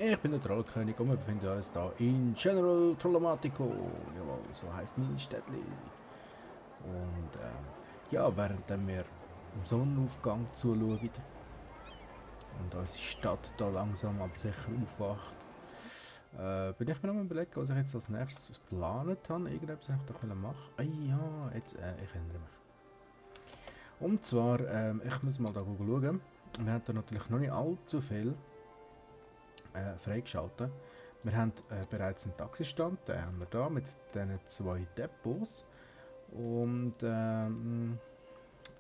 Ich bin der Trollkönig und wir befinden uns hier in General Trollamatico. Jawohl, so heisst mein Städtli. Und ja, während wir dem Sonnenaufgang zuschauen und unsere Stadt da langsam aber sicher aufwacht, bin ich mir noch mal überlegen, was ich jetzt als nächstes geplant habe. Irgendetwas, was ich da machen wollte. Ah ja, jetzt, ich erinnere mich. Und zwar, ich muss mal da schauen. Wir haben da natürlich noch nicht allzu viel freigeschaltet. Wir haben bereits einen Taxistand, den haben wir da mit diesen zwei Depots. Und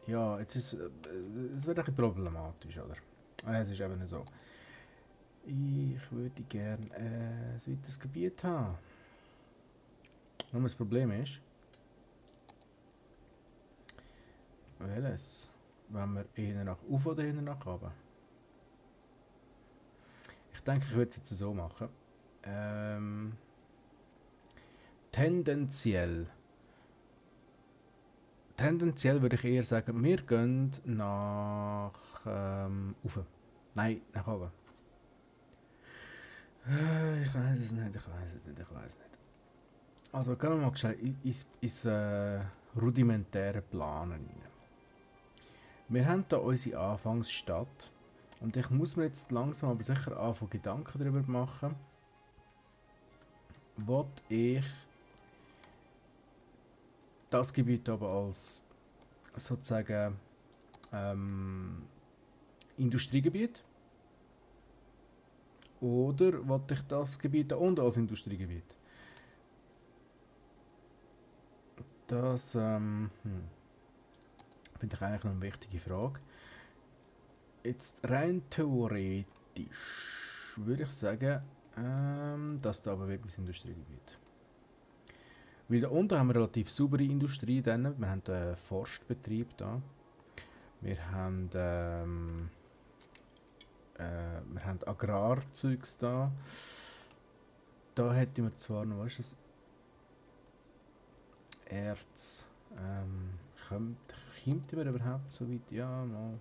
ja, jetzt ist es wird ein bisschen problematisch, oder? Es ist eben so. Ich würde gerne ein weiteres Gebiet haben. Nur das Problem ist, welches? Wenn wir eher nach auf oder eher nach runter? Ich denke, ich würde es jetzt so machen. Tendenziell. Tendenziell würde ich eher sagen, wir gehen nach rauf. Nein, nach oben. Ich weiß es nicht, ich weiß es nicht, ich weiß es nicht. Also gehen wir mal schnell ins rudimentäre Planen rein. Wir haben hier unsere Anfangsstadt und ich muss mir jetzt langsam aber sicher anfangen Gedanken darüber machen, was ich das Gebiet aber als sozusagen Industriegebiet oder was ich das Gebiet da unten als Industriegebiet? Das finde ich eigentlich noch eine wichtige Frage. Jetzt rein theoretisch würde ich sagen, das da aber wird mein Industriegebiet. Weil da unten haben wir relativ saubere Industrie. Dann. Wir haben einen Forstbetrieb da. Wir haben Agrarzeugs da. Da hätten wir zwar noch, was ist das? Erz. Kommt wir überhaupt so weit? Ja, mal.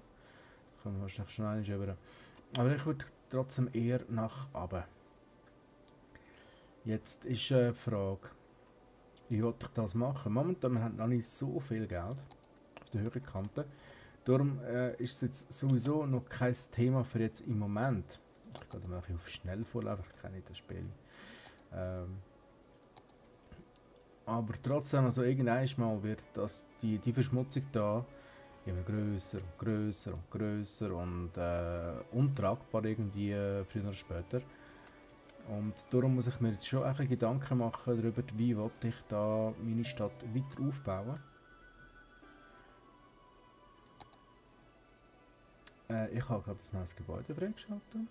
Kommen wir wahrscheinlich schnell über. Aber ich würde trotzdem eher nach oben. Jetzt ist die Frage, wie wollte ich das machen? Momentan wir haben noch nicht so viel Geld auf der höheren Kante. Darum ist es jetzt sowieso noch kein Thema für jetzt im Moment. Ich gehe mal auf Schnellvorlauf, ich kenne das Spiel. Aber trotzdem, also irgendwann mal wird das, die Verschmutzung da immer grösser und grösser und grösser und untragbar irgendwie früher oder später. Und darum muss ich mir jetzt schon einfach Gedanken machen darüber, wie ich da meine Stadt weiter aufbauen. Ich habe gerade ein neues Gebäude freigeschaltet.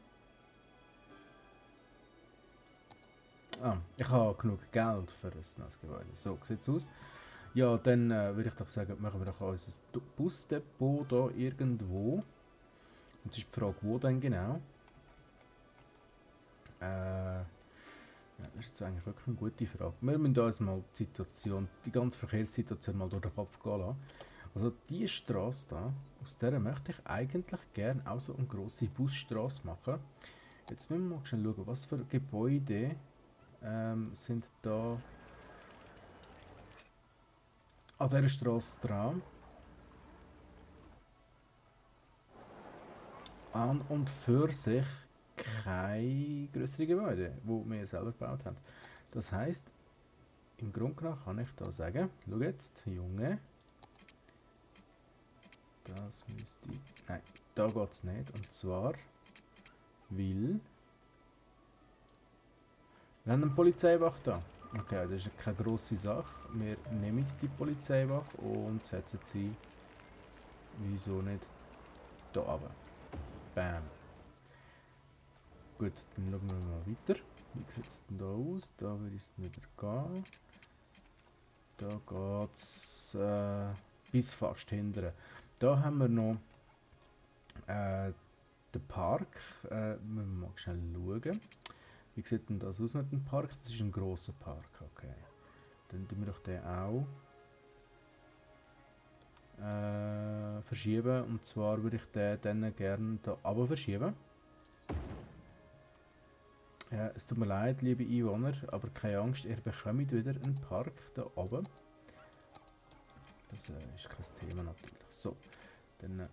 Ich habe genug Geld für ein neues Gebäude. So sieht es aus. Ja, dann würde ich doch sagen, machen wir doch unser Busdepot hier irgendwo. Jetzt ist die Frage, wo denn genau? Ja, das ist jetzt eigentlich wirklich eine gute Frage. Wir müssen uns mal die ganze Verkehrssituation mal durch den Kopf gehen lassen. Also diese Straße da, aus der möchte ich eigentlich gerne auch so eine grosse Busstraße machen. Jetzt müssen wir mal schnell schauen, was für Gebäude sind da an dieser Straße dran. An und für sich keine größeren Gebäude, die wir selber gebaut haben. Das heisst, im Grunde genommen kann ich da sagen, schau jetzt, Junge, das müsste... Nein, da geht es nicht. Und zwar, weil... Wir haben eine Polizeiwache da. Okay, das ist keine grosse Sache. Wir nehmen die Polizeiwache und setzen sie, wieso nicht, da runter. Bam. Gut, dann schauen wir mal weiter. Wie sieht es denn da aus? Da würde ich es wieder gehen. Da geht es bis fast hinten. Da haben wir noch den Park. Müssen wir mal schnell schauen. Wie sieht denn das aus mit dem Park? Das ist ein grosser Park, okay. Dann tun wir doch den auch verschieben. Und zwar würde ich den dann gerne da runter verschieben. Es tut mir leid, liebe Einwohner, aber keine Angst, ihr bekommt wieder einen Park da oben. Das ist kein Thema natürlich. So, dann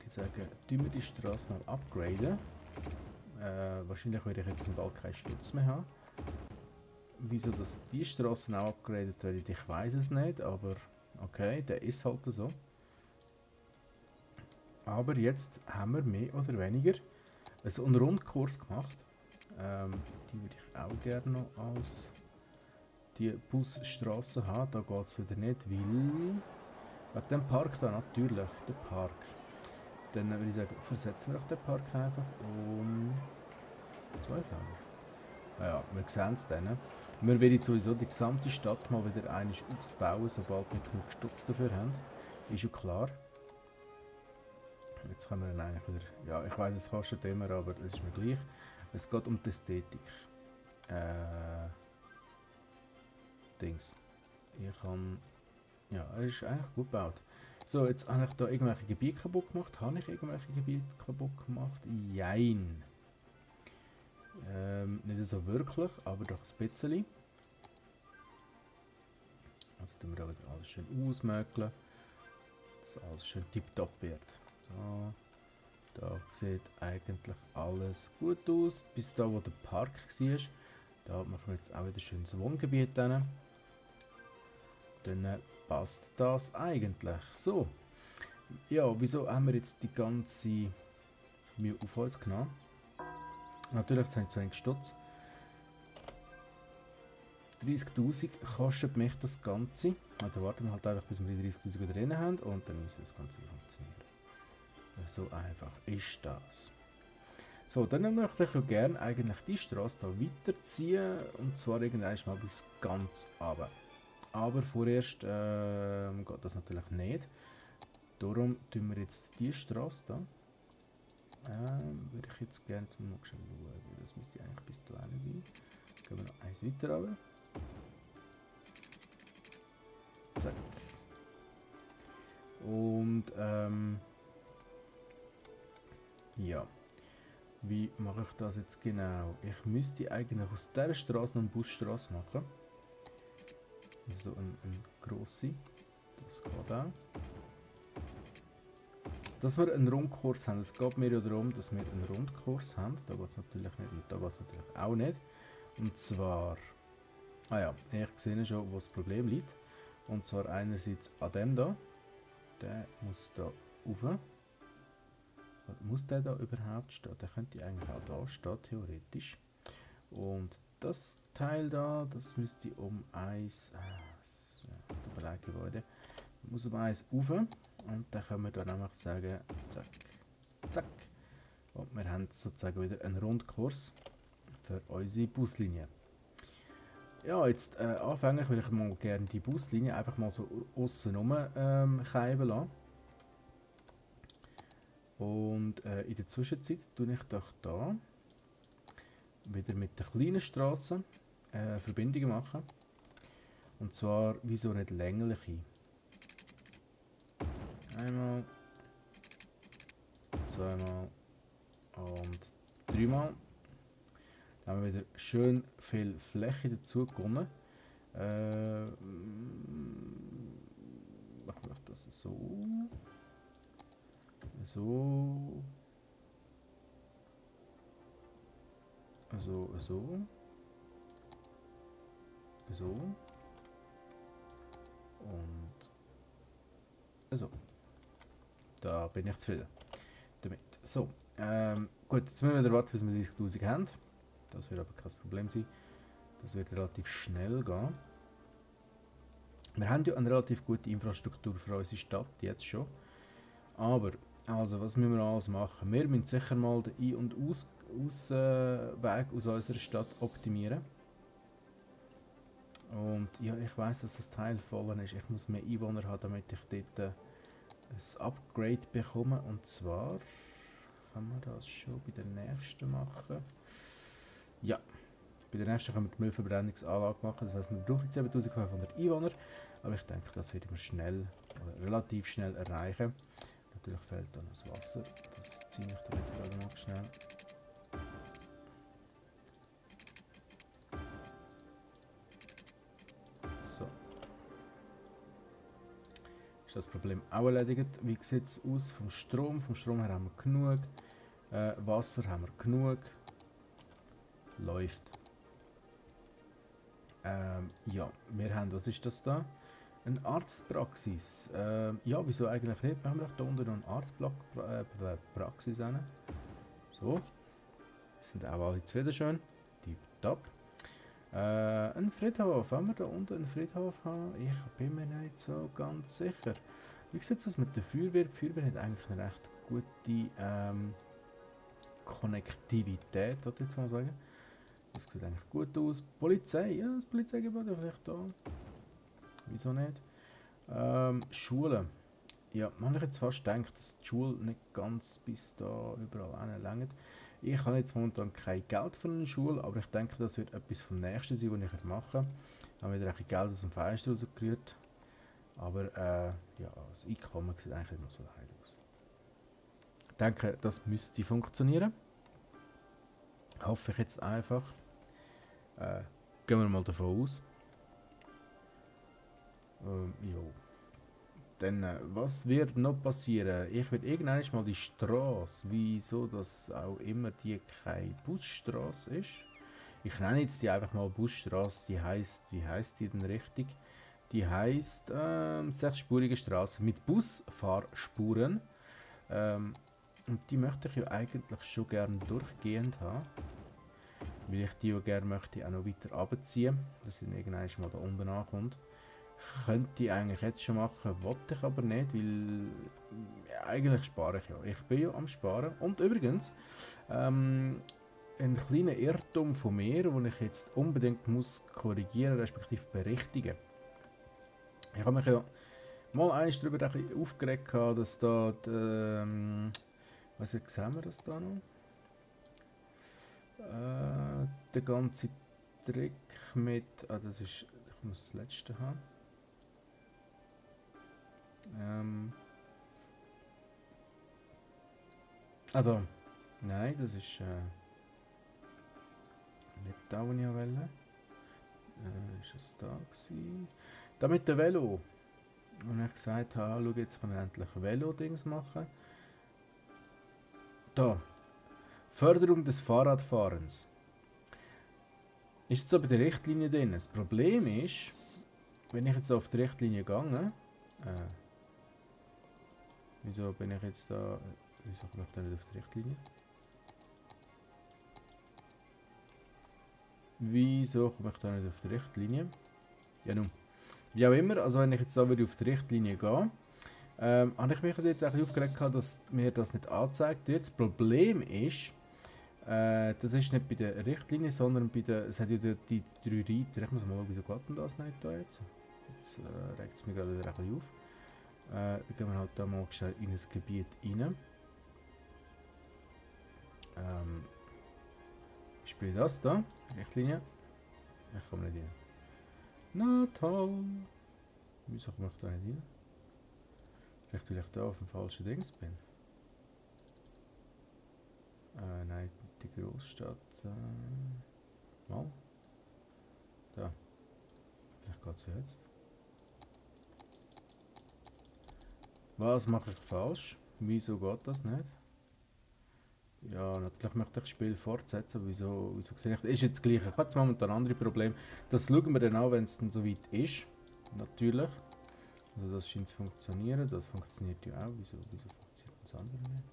die sagen, tun wir die Straße mal upgraden. Wahrscheinlich werde ich jetzt bald keinen Stutz mehr haben. Wieso dass die Straßen auch upgradet werden, ich weiß es nicht, aber okay, der ist halt so. Aber jetzt haben wir mehr oder weniger so einen Rundkurs gemacht. Die würde ich auch gerne noch als die Busstraße haben. Da geht es wieder nicht, weil wegen dem Park da natürlich, der Park. Dann würde ich sagen, versetzen wir doch den Park einfach um 2 Felder. Ja, wir sehen es dann. Wir werden sowieso die gesamte Stadt mal wieder einmal ausbauen, sobald wir genug Stutz dafür haben. Ist ja klar. Jetzt können wir dann eigentlich wieder... Ja, ich weiss, es kostet immer, aber es ist mir gleich. Es geht um die Ästhetik. Dings. Ich kann... Ja, er ist eigentlich gut gebaut. So, jetzt habe ich da irgendwelche Gebiete kaputt gemacht. Habe ich irgendwelche Gebiete kaputt gemacht? Jein. Nicht so wirklich, aber doch ein bisschen. Also tun wir da wieder alles schön ausmäkeln, dass alles schön tipptopp wird. So, da sieht eigentlich alles gut aus, bis da wo der Park war. Da machen wir jetzt auch wieder schön das Wohngebiet hin. Dann passt das eigentlich. So, ja, wieso haben wir jetzt die ganze Mühe auf uns genommen? Natürlich sind zu wenig Stutz. 30'000 kostet mich das Ganze. Dann warten wir halt einfach, bis wir die 30'000 drin haben und dann muss das Ganze funktionieren. So einfach ist das. So, dann möchte ich gerne eigentlich die Straße hier weiterziehen und zwar irgendwann mal bis ganz runter. Aber vorerst geht das natürlich nicht. Darum tun wir jetzt die Straße hier. Würde ich jetzt gerne zum noch schauen. Das müsste eigentlich bis da sein. Gehen wir noch eins weiter runter. Zack. Und ja. Wie mache ich das jetzt genau? Ich müsste eigentlich aus dieser Straße noch eine Busstraße machen. So eine grosse. Das geht auch. Dass wir einen Rundkurs haben. Es geht mir ja darum, dass wir einen Rundkurs haben. Da geht es natürlich nicht und da geht es natürlich auch nicht. Und zwar... Ah ja, ich sehe schon, wo das Problem liegt. Und zwar einerseits an dem da. Der muss da rauf. Muss der da überhaupt stehen? Der könnte eigentlich auch da stehen, theoretisch. Und das Teil da, das müsste um 1... Gebäude. Muss um 1 rauf. Und dann können wir dann einfach sagen, zack, zack. Und wir haben sozusagen wieder einen Rundkurs für unsere Buslinie. Ja, jetzt anfänglich würde ich mal gerne die Buslinie einfach mal so aussen rum keiben lassen. Und in der Zwischenzeit tue ich doch da wieder mit der kleinen Straße Verbindungen machen. Und zwar, wieso nicht längliche? Einmal, zweimal und dreimal. Dann haben wir wieder schön viel Fläche dazu gewonnen. Machen wir das so. So. So. So. Und so. Da bin ich zufrieden damit. So. Gut, jetzt müssen wir wieder warten, bis wir 30'000 haben. Das wird aber kein Problem sein. Das wird relativ schnell gehen. Wir haben ja eine relativ gute Infrastruktur für unsere Stadt, jetzt schon. Aber, also, was müssen wir alles machen? Wir müssen sicher mal den Ein- und Ausweg aus unserer Stadt optimieren. Und ja, ich weiss, dass das Teil voll ist. Ich muss mehr Einwohner haben, damit ich dort ein Upgrade bekomme. Und zwar kann man das schon bei der nächsten machen. Ja, bei der nächsten können wir die Müllverbrennungsanlage machen. Das heisst, wir brauchen 7500 Einwohner. Aber ich denke, das werden wir schnell, oder relativ schnell erreichen. Natürlich fehlt da noch das Wasser. Das ziehe ich da jetzt gerade mal schnell. ist das Problem auch erledigt. Wie sieht es aus vom Strom? Vom Strom her haben wir genug. Wasser haben wir genug. Läuft. Ja, wir haben, was ist das da? Eine Arztpraxis. Ja, wieso eigentlich nicht? Wir haben doch da unten noch eine Arztpraxis. So. Sind auch alle zufrieden schön. Tipptopp. Ein Friedhof. Haben wir da unten einen Friedhof haben? Ich bin mir nicht so ganz sicher. Wie sieht es aus mit der Feuerwehr? Die Feuerwehr hat eigentlich eine recht gute Konnektivität, würde ich jetzt mal sagen. Das sieht eigentlich gut aus. Polizei, ja, das Polizeigebäude vielleicht da. Wieso nicht? Schulen. Ja, man habe ich jetzt fast gedacht, dass die Schule nicht ganz bis da überall hinlangt. Ich habe jetzt momentan kein Geld für eine Schule, aber ich denke, das wird etwas vom Nächsten sein, was ich machen werde. Ich habe wieder ein bisschen Geld aus dem Fenster rausgerührt. Aber ja, das Einkommen sieht eigentlich immer so leid aus. Ich denke, das müsste funktionieren. Hoffe ich jetzt einfach. Gehen wir mal davon aus. Jo. Dann, was wird noch passieren? Ich werde irgendwann mal die Straße, wieso das auch immer die keine Busstraße ist. Ich nenne jetzt die einfach mal Busstraße. Die heißt, wie heißt die denn richtig? Die heißt sechsspurige Straße mit Busfahrspuren. Und die möchte ich ja eigentlich schon gerne durchgehend haben. Weil ich die ja gerne möchte auch noch weiter runterziehen, dass sie irgendwann mal da unten ankommt. Könnte ich eigentlich jetzt schon machen, wollte ich aber nicht, weil ja, eigentlich spare ich ja. Ich bin ja am Sparen. Und übrigens, ein kleiner Irrtum von mir, den ich jetzt unbedingt muss korrigieren, respektive berichtigen. Ich habe mich ja mal eins darüber aufgeregt, dass da, was sehen wir das da noch? Der ganze Trick mit, das ist, ich muss das letzte haben. Da. Nein, das ist nicht da, wo ich wollte. Ist es da gewesen? Da mit dem Velo. Und ich gesagt habe, schau, jetzt kann ich endlich Velo-Dings machen. Da. Förderung des Fahrradfahrens. Ist jetzt so bei der Richtlinie drin. Das Problem ist, wenn ich jetzt auf die Richtlinie gehe, wieso bin ich jetzt da, wieso komme ich da nicht auf die Richtlinie? Wieso komme ich da nicht auf die Richtlinie? Ja nun. Wie auch immer, also wenn ich jetzt da wieder auf die Richtlinie gehe, habe ich mich jetzt ein bisschen aufgeregt, dass mir das nicht angezeigt wird. Das Problem ist, das ist nicht bei der Richtlinie, sondern bei der, es hat ja die 3 Reiter. Ich muss mal schauen, wieso geht denn das nicht da jetzt? Jetzt regt es mich gerade wieder ein bisschen auf. Dann gehen wir halt da mal schnell in das Gebiet rein. Ich spiele das da, Richtlinie. Ich komme nicht rein. Na toll! Wieso komme ich da nicht rein? Vielleicht weil ich da auf dem falschen Dings bin. Nein, die Großstadt. Mal. Da. Vielleicht geht es jetzt. Was mache ich falsch? Wieso geht das nicht? Ja, natürlich möchte ich das Spiel fortsetzen, aber wieso sehe ich das? Ist jetzt gleich. Ich habe jetzt momentan andere Probleme. Das schauen wir dann an, wenn es dann soweit ist. Natürlich. Also das scheint zu funktionieren. Das funktioniert ja auch. Wieso funktioniert das andere nicht?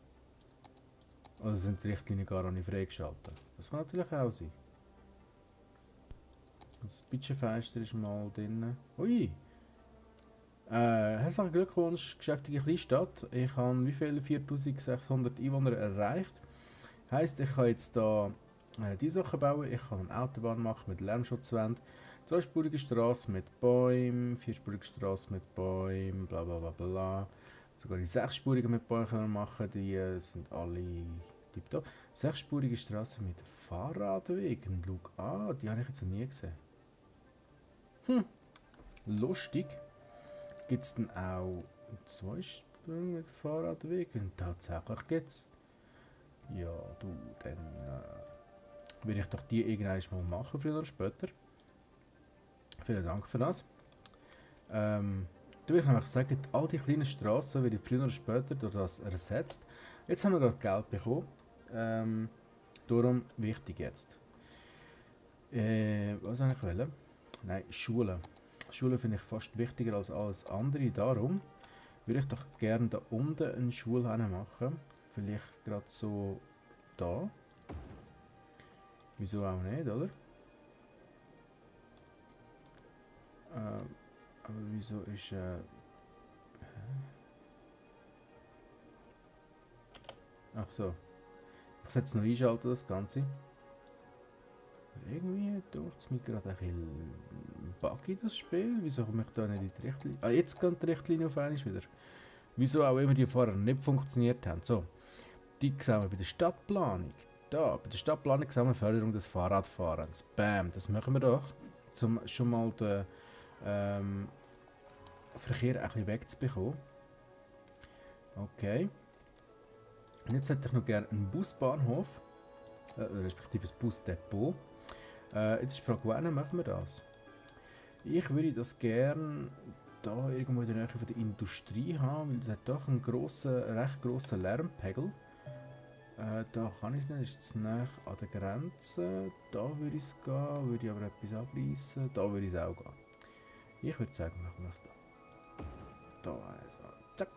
Oder sind die Richtlinien gar nicht freigeschaltet? Das kann natürlich auch sein. Das Budgetfenster ist mal drin. Ui! Herzlichen Glückwunsch, geschäftige Kleinstadt. Ich habe wie viel? 4600 Einwohner erreicht. Heisst, ich kann jetzt hier die Sachen bauen. Ich kann eine Autobahn machen mit Lärmschutzwand. Zweispurige Straße mit Bäumen. Vierspurige Straße mit Bäumen. Bla bla bla bla. Sogar die sechsspurige mit Bäumen können wir machen. Die sind alle tipptopp. Sechsspurige Straße mit Fahrradwegen. Schau, die habe ich jetzt noch nie gesehen. Lustig. Gibt es denn auch zwei Sprünge mit Fahrradwegen? Tatsächlich gibt es. Ja, du, dann will ich doch die irgendwann mal machen, früher oder später. Vielen Dank für das. Der würde ich einfach sagen, all die kleinen Straßen werden früher oder später durch das ersetzt. Jetzt haben wir gerade Geld bekommen. Darum wichtig jetzt. Was soll ich wollen? Nein, Schulen. Schulen finde ich fast wichtiger als alles andere. Darum würde ich doch gerne da unten eine Schule machen. Vielleicht gerade so da. Wieso auch nicht, oder? Aber wieso ist... ach so. Ich sollte es noch einschalten, das Ganze. Irgendwie tut es mir gerade ein bisschen buggy, das Spiel. Wieso komme ich da nicht in die Richtlinie? Ah, jetzt geht die Richtlinie auf einmal wieder. Wieso auch immer die vorher nicht funktioniert haben. So, die sehen wir bei der Stadtplanung. Da, bei der Stadtplanung sehen wir Förderung des Fahrradfahrens. Bam, das machen wir doch. Um schon mal den Verkehr ein bisschen wegzubekommen. Okay. Und jetzt hätte ich noch gerne einen Busbahnhof. Respektive ein Busdepot. Jetzt ist die Frage, wann machen wir das? Ich würde das gerne da irgendwo in der Nähe von der Industrie haben, weil es hat doch einen recht grossen Lärmpegel. Da kann ich es nicht, ist es nahe an der Grenze. Da würde ich es gehen, würde ich aber etwas abreißen. Da würde ich es auch gehen. Ich würde sagen, machen wir es da. Da also, zack.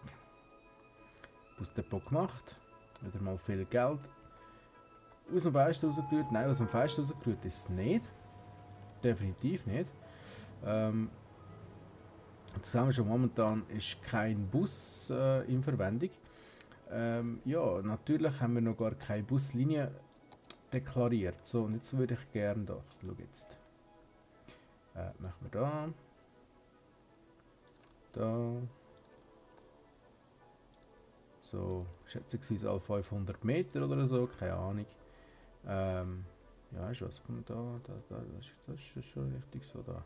Busdepot gemacht. Wieder mal viel Geld. Aus dem Fenster rausgerührt? Nein, aus dem Fenster rausgerührt ist es nicht. Definitiv nicht. Jetzt haben wir schon, momentan ist kein Bus in Verwendung. Ja, natürlich haben wir noch gar keine Buslinie deklariert. So, und jetzt würde ich gerne da. Schau jetzt. Machen wir da. Da. So, schätzungsweise 500 Meter oder so, keine Ahnung. Ja, ist was von da, das ist schon richtig so da.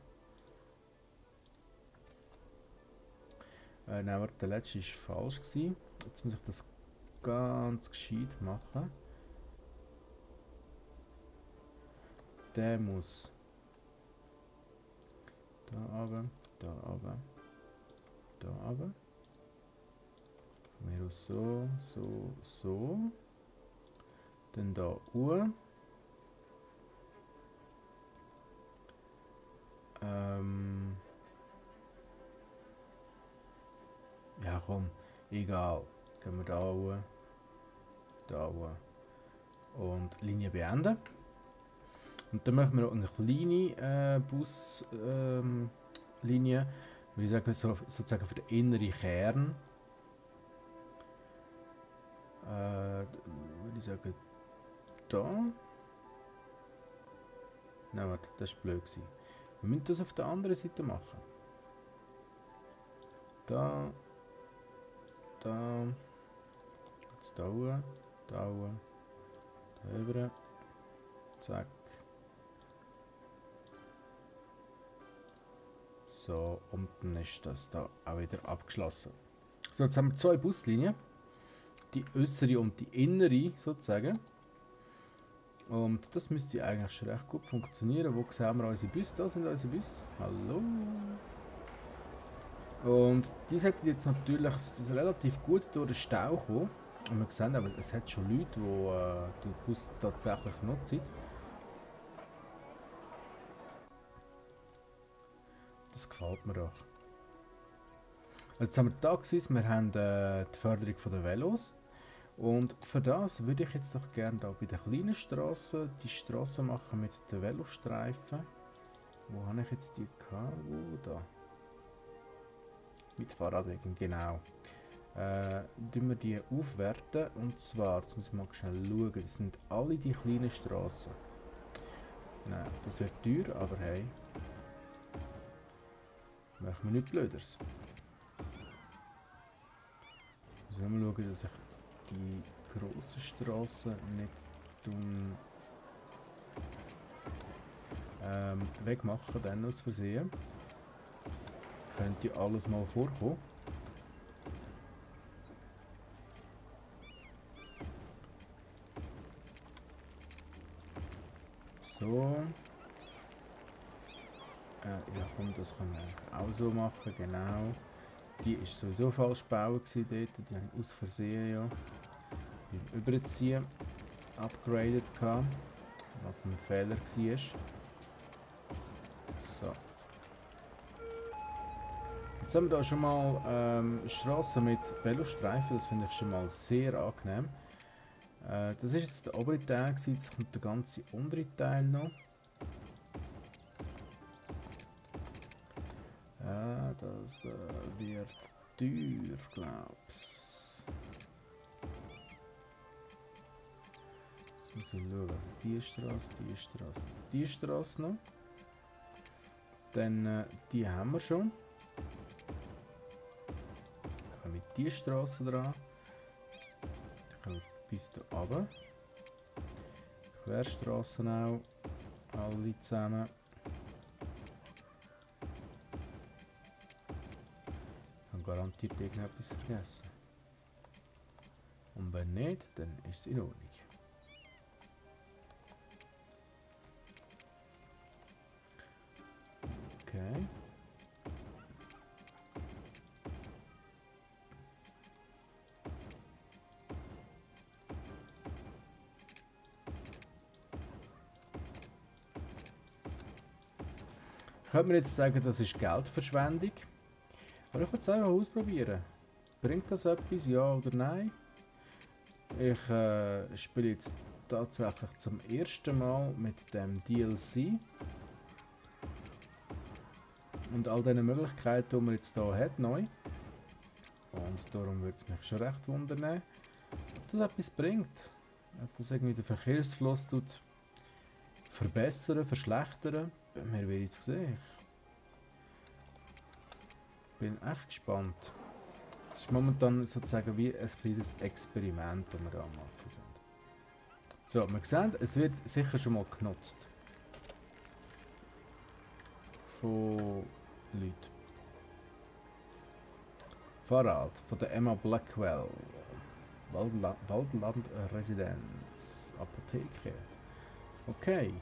Nein, der letzte war falsch gewesen. Jetzt muss ich das ganz gescheit machen. Der muss da runter, da runter, da runter. Von mir aus so, so, so. Dann da hoch. Ja komm, egal. Gehen wir da hoch. Da hoch. Und Linie beenden. Und dann machen wir noch eine kleine Buslinie. Würde ich sagen, sozusagen für den inneren Kern. Würde ich sagen, da. Nein, warte, das war blöd gewesen. Wir müssen das auf der anderen Seite machen. Da. Da. Jetzt da hoch. Da hoch. Da rüber. Zack. So, und dann ist das da auch wieder abgeschlossen. So, jetzt haben wir zwei Buslinien. Die äußere und die innere sozusagen. Und das müsste eigentlich schon recht gut funktionieren. Wo sehen wir unsere Busse? Da sind unsere Busse. Hallo. Und die sollten jetzt natürlich relativ gut durch den Stau kommen. Und wir sehen aber, es hat schon Leute, die den Bus tatsächlich nutzen. Das gefällt mir doch. Also jetzt haben wir da gewesen, wir haben die Förderung der Velos. Und für das würde ich jetzt doch gerne da bei den kleinen Straßen die Straße machen mit den Velostreifen. Wo habe ich jetzt die gehabt? Da. Mit Fahrradwegen, genau. Tun wir die aufwerten. Und zwar, jetzt muss ich mal schnell schauen, das sind alle die kleinen Straßen. Nein, das wird teuer, aber hey. Machen wir nichts Blöderes. Ich muss mal schauen, dass ich die grossen Strassen nicht wegmachen, dann aus Versehen. Könnte alles mal vorkommen. So. Ja komm, das kann man auch so machen, genau. Die war sowieso falsch gebaut dort. Die habe ich aus Versehen ja beim Überziehen upgraded gehabt, was ein Fehler war. So. Jetzt haben wir hier schon mal Straßen mit Velostreifen, das finde ich schon mal sehr angenehm. Das ist jetzt der obere Teil, jetzt kommt der ganze untere Teil noch. Das wird teuer, glaub's. Jetzt muss ich schauen, also die Straße, die Straße noch. Dann die haben wir schon. Dann kommen wir die Straße dran. Dann kommen wir bis da runter. Querstraßen auch. Alle zusammen. Ich habe garantiert irgendetwas vergessen. Und wenn nicht, dann ist es in Ordnung. Okay. Könnte man jetzt sagen, das ist Geldverschwendung? Aber ich würde es einfach ausprobieren. Bringt das etwas, ja oder nein? Ich spiele jetzt tatsächlich zum ersten Mal mit dem DLC. Und all diese Möglichkeiten, die man jetzt hier hat, neu. Und darum würde es mich schon recht wundern, ob das etwas bringt. Ob das irgendwie den Verkehrsfluss verbessern, verschlechtern. Bei mir wird es sehen. Ich bin echt gespannt. Das ist momentan sozusagen wie ein kleines Experiment, das wir da am machen sind. So, wir sehen, es wird sicher schon mal genutzt. Von Leuten. Fahrrad von der Emma Blackwell. Waldland Residenz. Apotheke. Okay.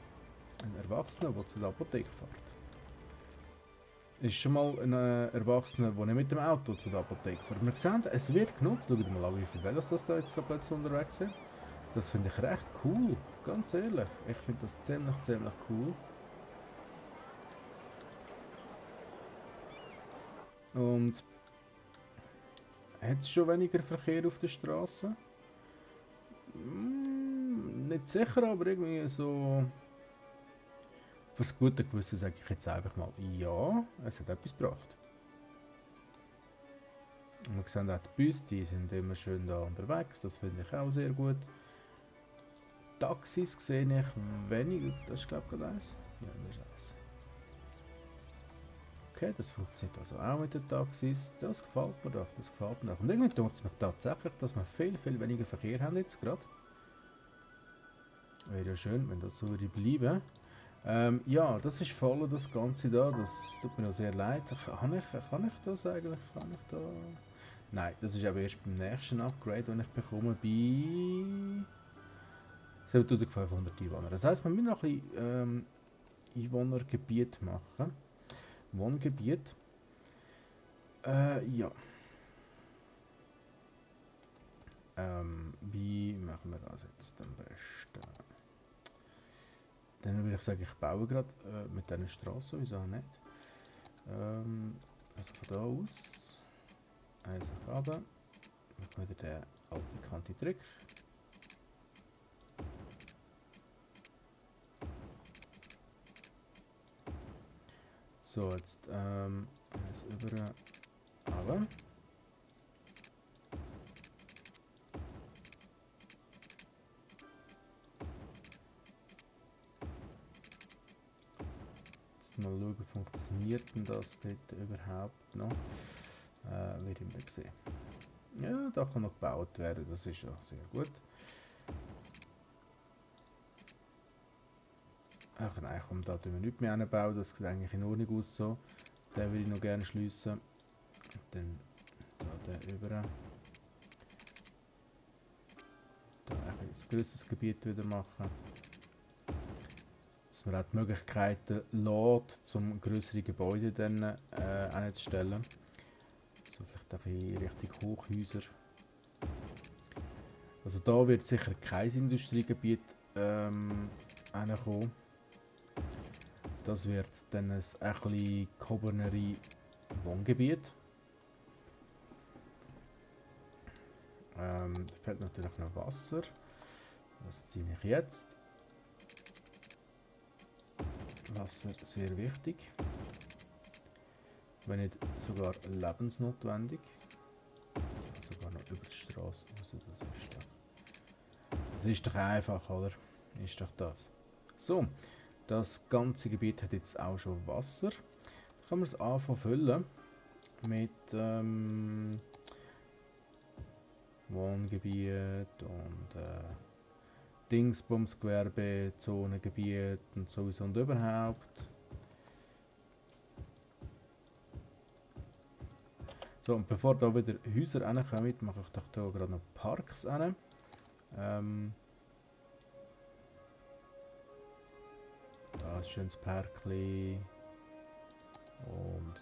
Ein Erwachsener, der zu der Apotheke fährt. Ist schon mal ein Erwachsener, der nicht mit dem Auto zu der Apotheke fährt. Wir sehen, es wird genutzt. Schaut mal an, wie viele Velos das da jetzt da plötzlich unterwegs sind. Das finde ich recht cool. Ganz ehrlich. Ich finde das ziemlich cool. Und hat es schon weniger Verkehr auf der Straße? Nicht sicher, aber irgendwie so. Fürs gute Gewissen sage ich jetzt einfach mal ja, es hat etwas gebracht. Und wir sehen auch die Busse, die sind immer schön da unterwegs, das finde ich auch sehr gut. Taxis sehe ich wenig, das ist glaube ich gerade eins. Ja, das ist eins. Okay, das funktioniert also auch mit den Taxis. Das gefällt mir doch, das gefällt mir doch. Und irgendwie tut es mir tatsächlich, dass wir viel weniger Verkehr haben jetzt gerade. Wäre ja schön, wenn das so würde bleiben. Ja, das ist voll das Ganze da. Das tut mir auch sehr leid. Kann ich das eigentlich? Kann ich da? Nein, das ist aber erst beim nächsten Upgrade, den ich bekomme bei 7500 Einwohner. Das heisst, wir müssen noch ein bisschen Einwohnergebiet machen. Wohngebiet. Ja. Wie machen wir das jetzt am besten? Dann würde ich sagen, ich baue gerade mit diesen Straßen, wieso auch nicht? Also von da aus. Eins nach oben. Machen wir wieder den altbekannten Trick. So, jetzt eins über runter. Mal schauen, funktioniert denn das dort überhaupt noch? Wird immer gesehen. Ja, da kann noch gebaut werden, das ist auch sehr gut. Ach nein, komm, da tun wir nicht mehr anbauen, das sieht eigentlich in Ordnung aus so. Den würde ich noch gerne schliessen. Dann da den über. Da ein grösseres Gebiet wieder machen. Dass man auch die Möglichkeiten lässt, zum größere Gebäude dann anzustellen. So vielleicht ein bisschen Richtung Hochhäuser. Also da wird sicher kein Industriegebiet hinkommen. Das wird dann ein bisschen gehobenere Wohngebiet. Da fehlt natürlich noch Wasser. Das ziehe ich jetzt. Wasser sehr wichtig. Wenn nicht sogar lebensnotwendig. Also sogar noch über die Straße raus. Das ist doch einfach, oder? Ist doch das. So, das ganze Gebiet hat jetzt auch schon Wasser. Da kann man es anfangen füllen mit Wohngebiet und Dingsbums-Gewerbe, Zonengebiet und sowieso und überhaupt. So, und bevor da wieder Häuser reinkommen, mache ich doch hier gerade noch Parks rein. Da ist ein schönes Parkli. Und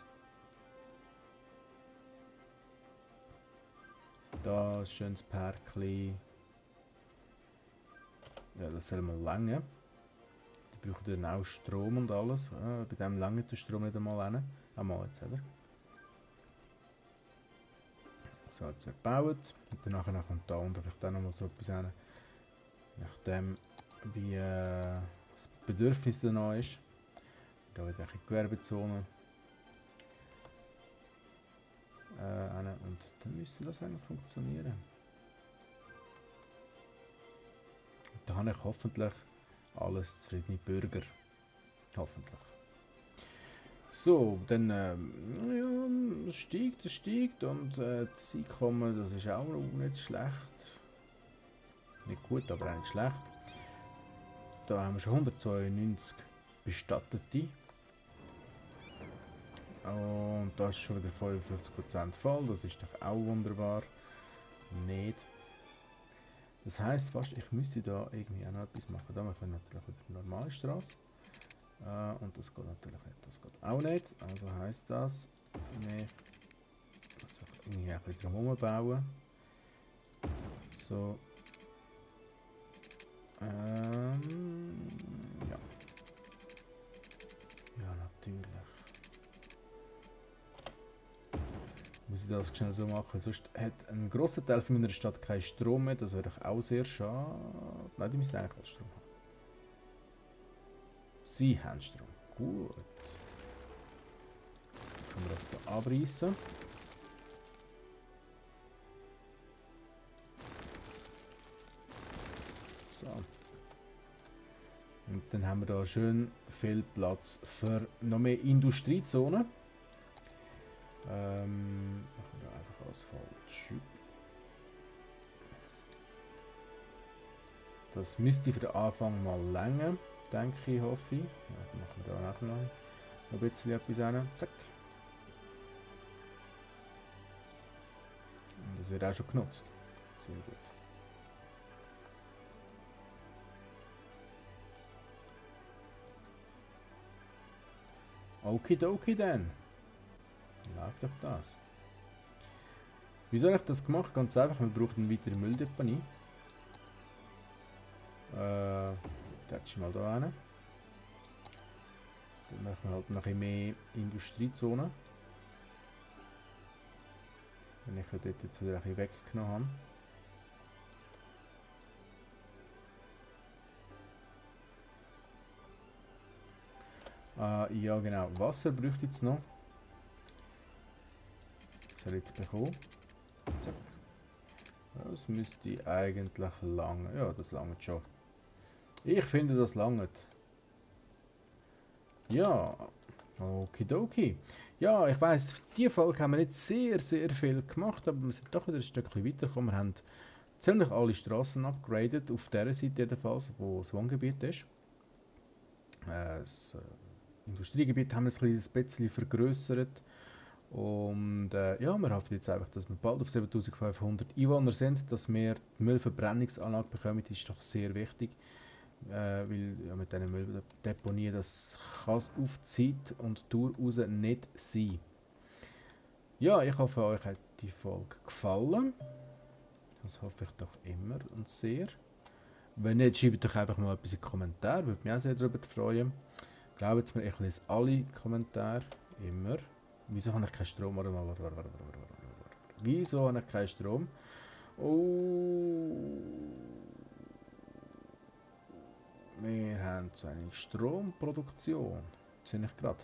da ist ein schönes Parkli. Ja, das soll mal länger. Die brauchen dann auch Strom und alles. Bei dem lange der Strom nicht einmal rein. Einmal jetzt, oder? So, jetzt wird gebaut. Und danach kommt da unten vielleicht auch noch mal so etwas rein. Nachdem wie das Bedürfnis da noch ist. Da wird eine Gewerbezone. Und dann müsste das eigentlich funktionieren. Und da habe ich hoffentlich alles zufriedene Bürger. Hoffentlich. So, dann ja, es steigt und das Einkommen, das ist auch nicht schlecht. Nicht gut, aber auch nicht schlecht. Da haben wir schon 192 Bestattete. Und da ist schon wieder 55% voll, das ist doch auch wunderbar. Nicht. Das heisst fast, ich müsste da irgendwie auch noch etwas machen. Da wir können natürlich über die normale Straße. Und das geht natürlich nicht. Das geht auch nicht. Also heisst das, ich muss irgendwie ein bisschen drumherum bauen. So. Ja. Ja, natürlich. Muss ich das schnell so machen. Sonst hat ein grosser Teil von meiner Stadt keinen Strom mehr. Das wäre auch sehr schade. Nein, die müssen eigentlich Strom haben. Sie haben Strom. Gut. Dann können wir das hier abreißen. So. Und dann haben wir da schön viel Platz für noch mehr Industriezonen. Machen wir einfach Asphalt. Das müsste für den Anfang mal länger, denke ich, hoffe ich. Ja, dann machen wir da nachher noch ein bisschen etwas rein. Zack. Und das wird auch schon genutzt. Sehr gut. Okidoki dann. Läuft doch das. Wieso habe ich das gemacht? Ganz einfach, wir brauchen eine weitere Mülldeponie. Tatsch mal da hin. Dann machen wir halt noch ein bisschen mehr Industriezonen. Wenn ich dort jetzt wieder ein bisschen weggenommen habe. Ja genau, Wasser bräuchte jetzt noch. Das soll jetzt bekommen. Zack. Das müsste eigentlich lange. Ja, das langt schon. Ich finde, das langt. Ja, okidoki. Ja, ich weiss, für diese Folge haben wir nicht sehr viel gemacht, aber wir sind doch wieder ein Stückchen weitergekommen. Wir haben ziemlich alle Straßen upgradet, auf dieser Seite jedenfalls, wo das Wohngebiet ist. Das Industriegebiet haben wir ein kleines bisschen vergrößert. Und ja, wir hoffen jetzt einfach, dass wir bald auf 7500 Einwohner sind, dass wir die Müllverbrennungsanlage bekommen, das ist doch sehr wichtig. Weil ja, mit diesen Mülldeponien, das kann es auf Zeit und Dauer raus nicht sein. Ja, ich hoffe, euch hat die Folge gefallen. Das hoffe ich doch immer und sehr. Wenn nicht, schreibt doch einfach mal etwas in die Kommentare. Würde mich auch sehr darüber freuen. Glaubt mir, ich lese alle Kommentare. Immer. Wieso habe ich keinen Strom? Wieso habe ich keinen Strom? Oh. Wir haben zu wenig Stromproduktion. Sehe ich gerade.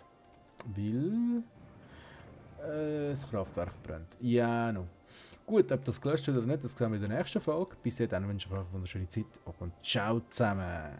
Weil das Kraftwerk brennt. Ja, no. Gut, ob das gelöscht wird oder nicht, das sehen wir in der nächsten Folge. Bis dahin wünsche ich euch eine wunderschöne Zeit und ciao zusammen.